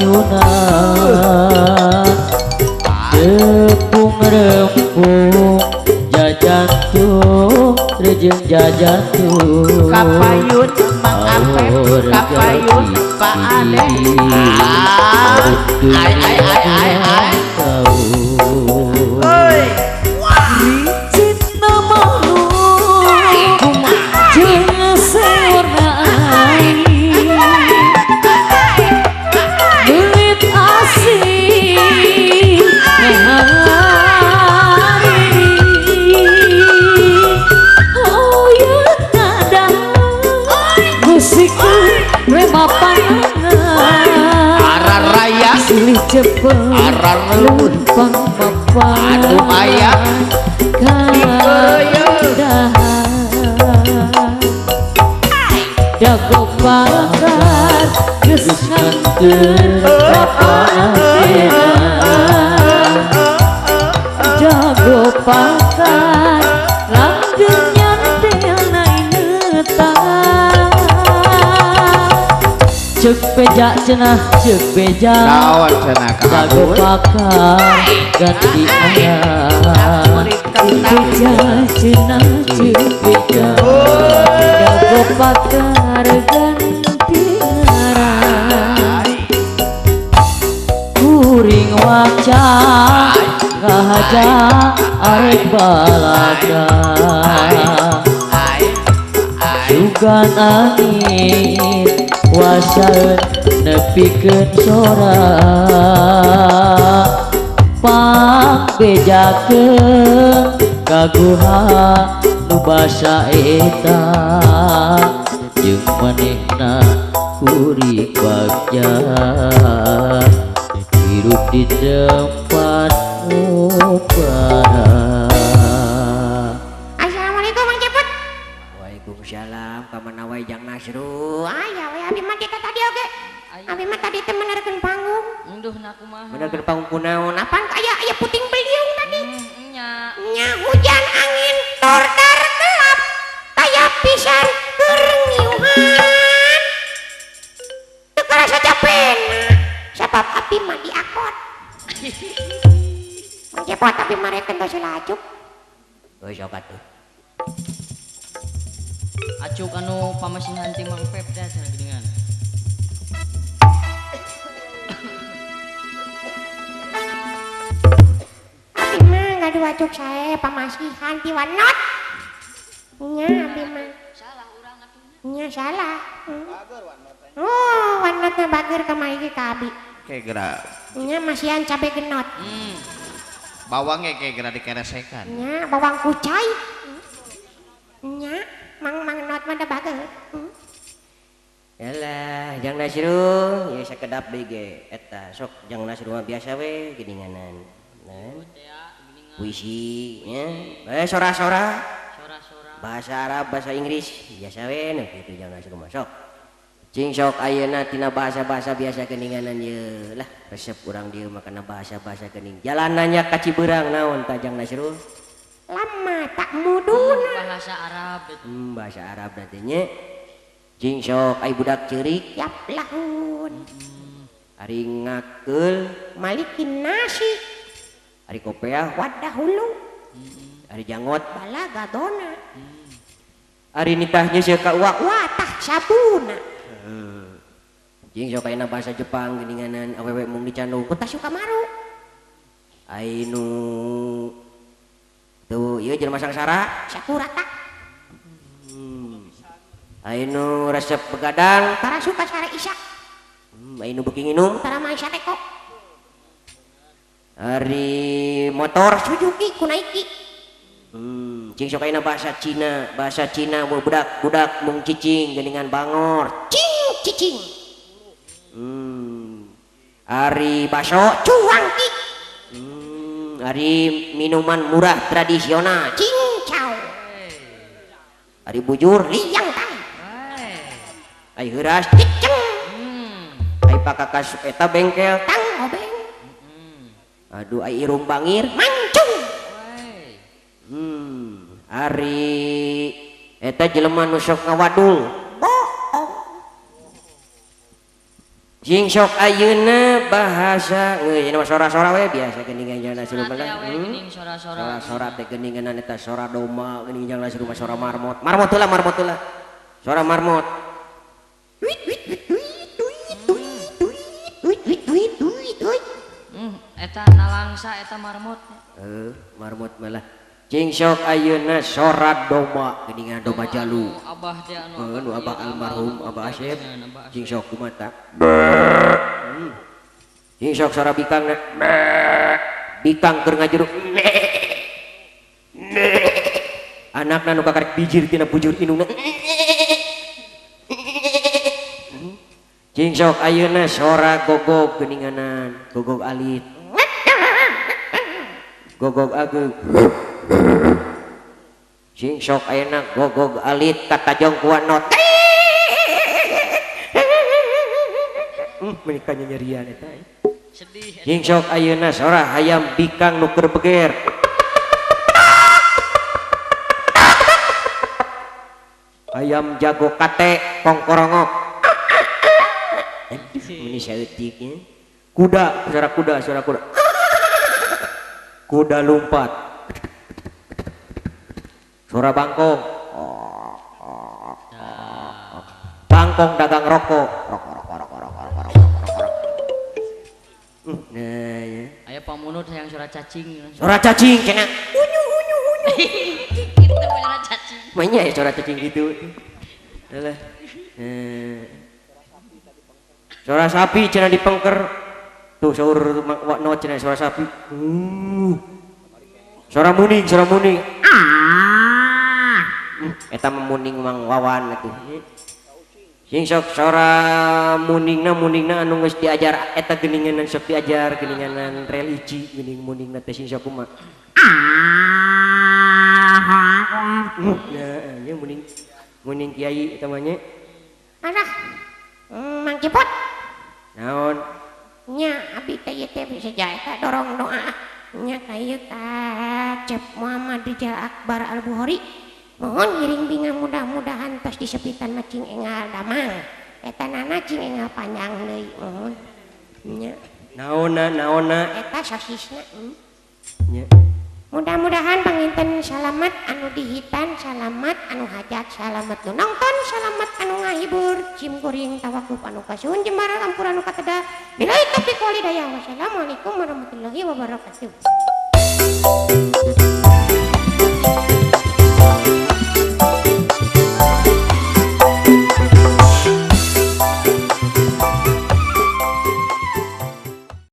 waktuna tepung rempung jajantung rejeng jajantung kapayun Mang Apep kapayun Pak Ade ai ai ai ai ai oi ricin namamu jeung seurna aing duit asih cepet lumpang aduh ayah jago bakar geus nganteur kapanena jago pakar langgeng nyantel na ingetan cek beja cenah cek beja naon cenah jago pakar ganti ayam beja cenah cek beja jago pakar ganti ngaran kuring waca ngahaja arek balaga sugan angin wasaeun nepikeun sora pangbejakeun ka guha nu basa eta jeung manehna kuring bagja hirup di tempat mubara. Assalamualaikum Mang Cepot. Waalaikumsalam ka mana wae Jang Nasru. Aya we abi mah kita tadi oge. Abi mah tadi teh menerkeun panggung. Unduh na kumaha. Menerkeun panggung kunaon? Apaan aya aya puting beliung tadi. Nya. Nya hujan angin tordar gelap. Taya pisan keur ngiuhan. Teu karasa capena. Sabab abi mah diakot. Mang Cepot abi mah rek tos lacuk. Heuh sok atuh. Acuk anu pamasihan ti Mang Pep dah cenah geuningan. Abi mah gaduh acuk sae pamasihan ti Wanot. Nya abi mah. Salah urang atuh nya. Nya salah. Bager Wanot. Oh, Wanot mah bager kamari ge ka abi. Kayak gerak. Nya masihan cabe genot. Bawangnya kayak gerak dikeresekan. Nya bawang kucai. Nya mang mang not mah da bager. Yalah, Jang Nasru, ya sakedap deui ge eta sok Jang Nasru mah biasa we geuninganan. Nah. Puisi nya, sora-sora. Sora-sora. Bahasa Arab, bahasa Inggris biasa we nu kitu Jang Nasru mah sok. Cing sok ayeuna tina bahasa-bahasa biasa geuninganan ye lah resep urang dieu mah kana bahasa-bahasa geuning. Jalanannya ka Ciberang naon tah Jang Nasru? Lama tak muduna. Bahasa Arab itu. Bahasa Arab nanti nya. Cing sok ai budak ceurik yap lahun. Ari ngakeul malikin nasi. Ari kopeah wadahulu. Ari janggot balagadona. Ari nitah nyeuseuk ka uak watah sabuna. Cing sok ayeuna bahasa Jepang geuninganan awewe mung dicandung ku Tasukamaru. Ai nu tuh ieu jelema sangsara sakurata. Ai nu resep begadang tara suka sare isya. Ai nu beuki nginum tara maisa teko. Ari motor Suzuki kunaiki. Cing sok ayeuna bahasa Cina, bahasa Cina budak-budak mung cicing geuningan bangor. Cing cicing. Ari baso cuangki. Ari minuman murah tradisional cincau. Ari bujur liang tang. Ai heuras ciceng. Ai pakakas eta bengkel tang obeng. Aduh ai irung bangir mancung. Ari eta jelema nu sok ngawadul bohong. Jing sok ayeuna bahasa geus ieu mah sora-sora we biasa geuningan jalan siluman lah. Sora-sora. Sora teh geuningan eta sora domba geuning jalan siluman sora marmot. Marmot heula marmot heula. Sora marmot. Eta nalangsa eta marmot. Marmot malah. Cing sok ayeuna sora domba geuningan domba jalu. Abah teh anu. Nu abah almarhum Abah Asep. Cing sok kumaha? Cing sok sora bikangna. Bikang keur ngajuru. Anakna nu kakarek bijir tina bujur indungna. Cing sok ayeuna sora gogog geuninganan, gogog alit. Gogog ageung. Cing sok ayeuna gogog alit katajong ku wanot. Meuni nyerian eta. Sedih. Cing sok ayeuna sora hayam bikang nu keur beger. Hayam jago kate kongkorongok. Meuni saeutik nya. Kuda, suara kuda, suara kuda. Kuda lompat. Suara bangkong. Bangkong dagang rokok. Rokok rokok rokok rokok rokok rokok. Nah ya. Aya pamunut yang suara cacing. Suara cacing cenah. Unyu unyu unyu. Itu suara cacing. Mainnya ya suara cacing gitu. Alah. Suara sapi cenah dipengker. Tuh saur no cenah suara sapi. Suara muning, suara muning. Eta muning mang wawan atuh. Sing sok sora muningna muningna anu geus diajar eta geuningan sok diajar geuninganan religi geuning muningna teh sing sok kumaha. Nah, ieu muning muning kiai eta mah nya. Alah. Mang Ciput. Naon? Nya abi teh ieu teh bisa jae dorong doa. Nya ka ieu ka Cep Muhammad Rijal Akbar Al Bukhari. Mohon ngiring binga mudah-mudahan tos disepitan mah cing enggal damang. Eta nana cing enggal panjang deui mohon. Nya. Naonna naonna? Eta sosisna. Nya. Mudah-mudahan panginten salamat anu dihitan salamat anu hajat salamat nu nonton salamat anu ngahibur cim kuring tawakuf anu kasuhun jembar ampura anu kateda billahi taufiq wal hidayah. Wassalamualaikum warahmatullahi wabarakatuh.